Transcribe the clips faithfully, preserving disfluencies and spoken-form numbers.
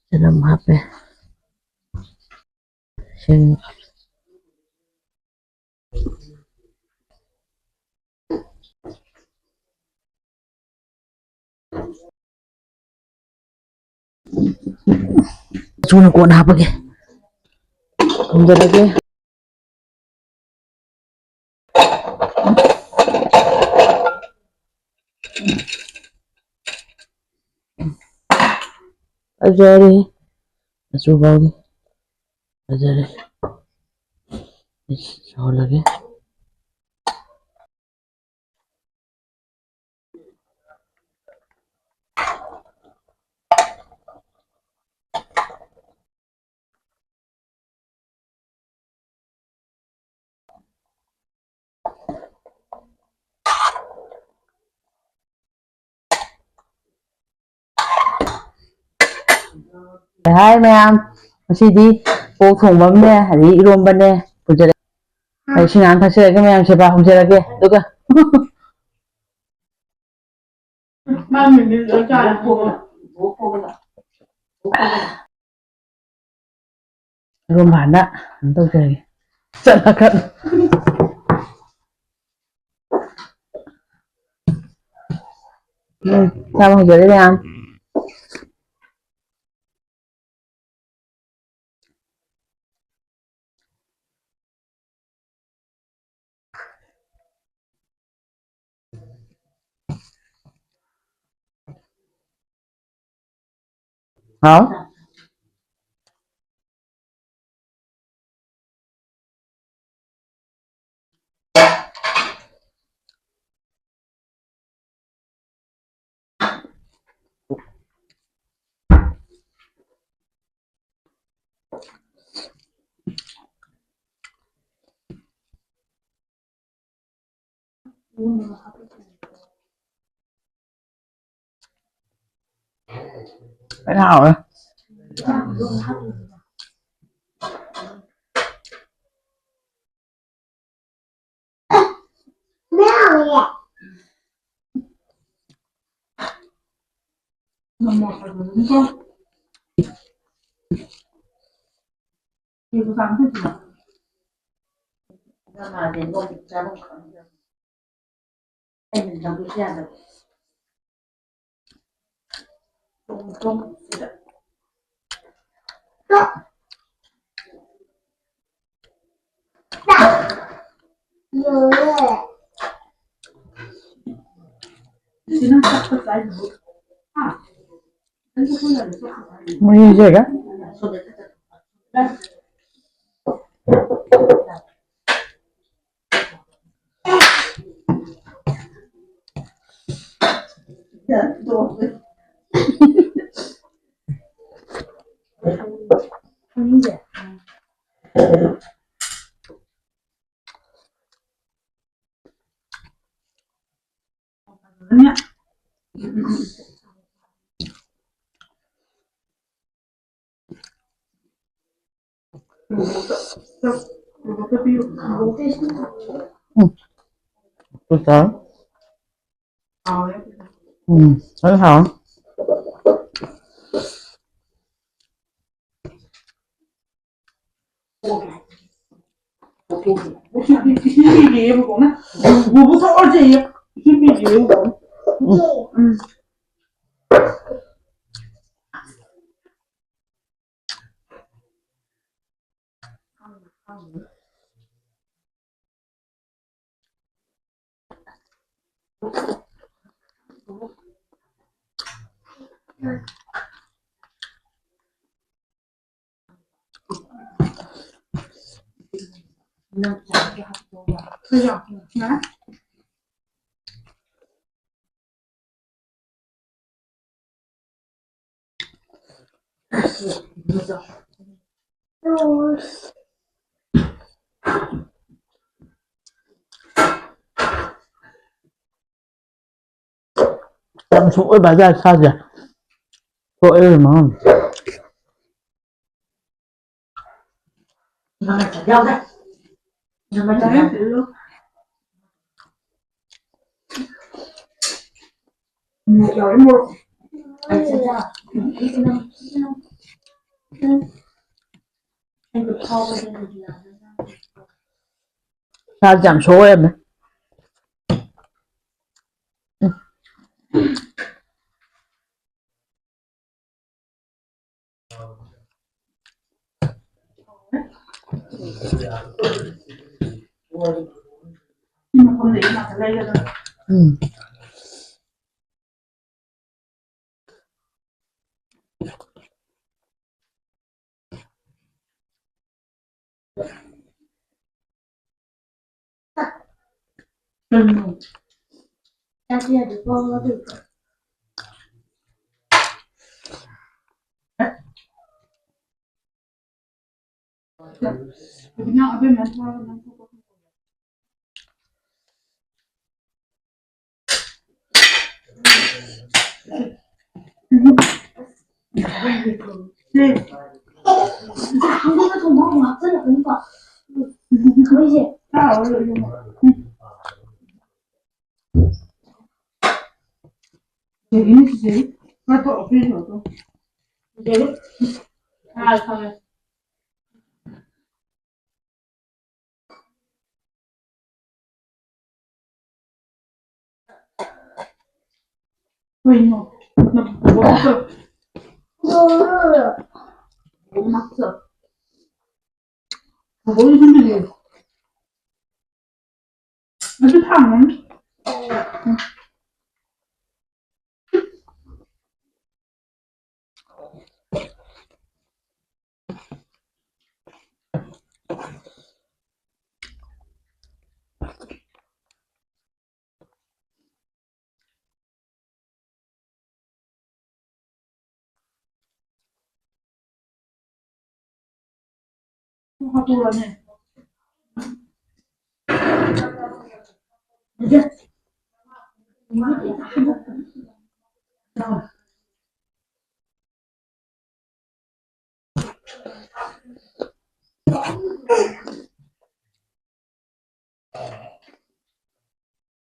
ꯆꯅꯝ ꯍꯥꯞꯄꯦ꯫ ꯁꯤꯡ꯫ ꯃꯆꯨꯅ ꯀꯣꯟꯅ ꯍꯥꯞꯄꯒꯦ꯫ ꯊꯝꯖꯔꯒꯦ꯫ ꯐꯖꯔꯦ꯫ ꯃꯆꯨ ꯐꯥꯎꯗꯤ ꯐꯖꯔꯦ꯫ ꯁꯧꯍꯜꯂꯒꯦ꯫ ꯍꯥꯏ ꯃꯌꯥꯝ, ꯉꯁꯤꯗꯤ ꯑꯣꯛ ꯊꯣꯡꯕ ꯑꯃꯅꯦ, ꯑꯗꯩ ꯏꯔꯣꯝꯕꯅꯦ ꯄꯨꯖꯔꯛꯑꯦ꯫ ꯑꯩ ꯏꯁꯤꯡ ꯍꯥꯟꯅ ꯊꯛꯆꯔꯒꯦ, ꯃꯌꯥꯝ ꯁꯦꯕꯥ ꯍꯧꯖꯔꯒꯦ, ꯑꯗꯨꯒ ꯏꯔꯣꯝꯕ ꯍꯥꯟꯅ ꯀꯩꯅꯣ ꯇꯧꯖꯔꯒꯦ꯫ ꯆꯠꯂꯒ꯫ ꯎꯝ, ꯆꯥꯕ ꯍꯧꯖꯔꯦ ꯃꯌꯥꯝ꯫ ꯍꯥꯎ꯫ ꯂꯣꯏ ꯍꯥꯎꯔꯦ꯫ ꯃꯣꯏꯁꯦꯒ꯫ ꯎꯝ꯫ ꯎꯝ꯫ ꯂꯣꯏ ꯍꯥꯎꯔꯦ꯫ ꯏꯁꯤꯡ ꯄꯤꯒꯦꯌꯦ ꯕꯕꯣꯛꯅ꯫ ꯕꯕꯣꯛ ꯊꯛꯑꯣꯁꯦꯌꯦ꯫ ꯏꯁꯤꯡ ꯄꯤꯒꯦꯌꯦ ꯕꯕꯣꯛꯅ꯫ ꯎꯝ꯫ ꯌꯥꯝ ꯁꯣꯛꯑꯦ ꯕꯖꯥꯔ ꯁꯥꯁꯦ꯫ ꯁꯣꯛꯑꯦ ꯃꯉꯣꯟ꯫ ꯃꯣꯔꯣꯛ ꯌꯥꯎꯔꯦ, ꯃꯣꯔꯣꯛ꯫ ꯁꯥꯁꯦ ꯌꯥꯝ ꯁꯣꯛ ꯑꯣꯏꯔꯝꯃꯦ꯫ ꯎꯝ꯫ ꯀꯩꯅꯣ? ꯕꯣꯕꯣꯛ ꯏꯁꯤꯡ ꯄꯤꯔꯛꯑꯦ꯫ ꯑꯗꯨ ꯊꯥꯡꯉꯨꯅꯦ꯫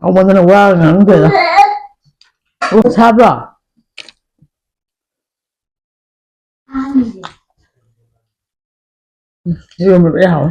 ꯍꯥꯎꯃꯟꯗꯅ ꯋꯥꯒ ꯉꯥꯡꯗꯦꯗ꯫ ꯑꯣ, ꯁꯥꯕ꯭ꯔꯣ? ꯏꯔꯣꯟꯕ ꯂꯣꯏ ꯍꯥꯎꯋꯦ꯫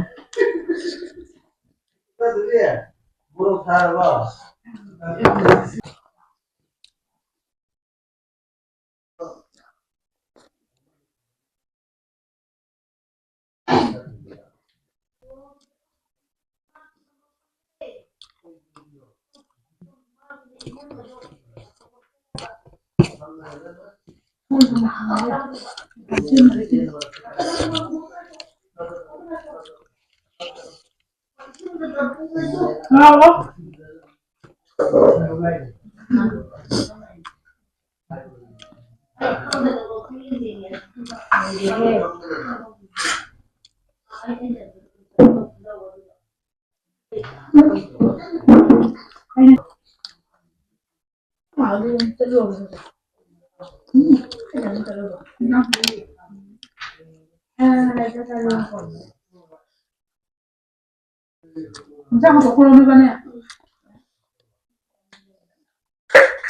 ꯏꯟꯁꯥꯡ ꯍꯥꯞꯄꯛꯈ꯭ꯔꯣ, ꯑꯗꯨꯒꯅꯦ꯫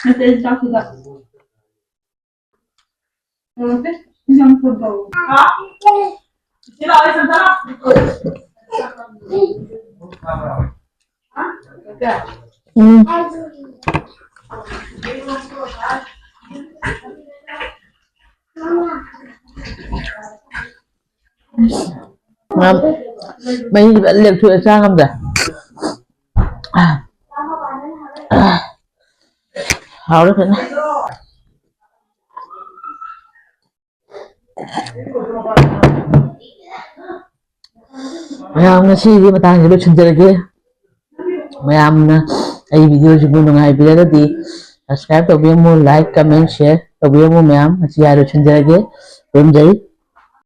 ꯅꯠꯇꯦ, ꯆꯥꯛꯇꯨꯗ꯫ ꯅꯠꯇꯦ, ꯏꯟꯁꯥꯡ ꯐꯨꯠ ꯇꯧꯔꯣ꯫ ꯍꯥ? ꯏꯆꯦ ꯂꯥꯛꯑꯣ, ꯏꯆꯦ ꯑꯝꯇ ꯂꯥꯛꯑꯣ꯫ ꯎꯝ꯫ ꯃꯍꯤꯗꯤ ꯐꯖꯅ ꯂꯦꯛꯊꯣꯛꯑꯦ, ꯆꯥ ꯉꯝꯗꯦ꯫ ꯍꯥꯎꯔꯦ ꯐꯖꯅ꯫ ꯃꯌꯥꯝ, ꯉꯁꯤꯒꯤꯗꯤ ꯃꯇꯥꯡꯁꯤꯗ ꯂꯣꯏꯁꯤꯟꯖꯔꯒꯦ꯫ ꯃꯌꯥꯝꯅ ꯑꯩ video ꯁꯤꯕꯨ ꯅꯨꯡꯉꯥꯏꯕꯤꯔꯒꯗꯤ subscribe ꯇꯧꯕꯤꯔꯝꯃꯨ, like, comment, share ꯇꯧꯕꯤꯔꯝꯃꯨ ꯃꯌꯥꯝ꯫ ꯉꯁꯤ ꯍꯥꯏꯔ ꯂꯣꯏꯁꯤꯟꯖꯔꯒꯦ꯫ ꯈꯨꯔꯨꯝꯖꯔꯤ꯫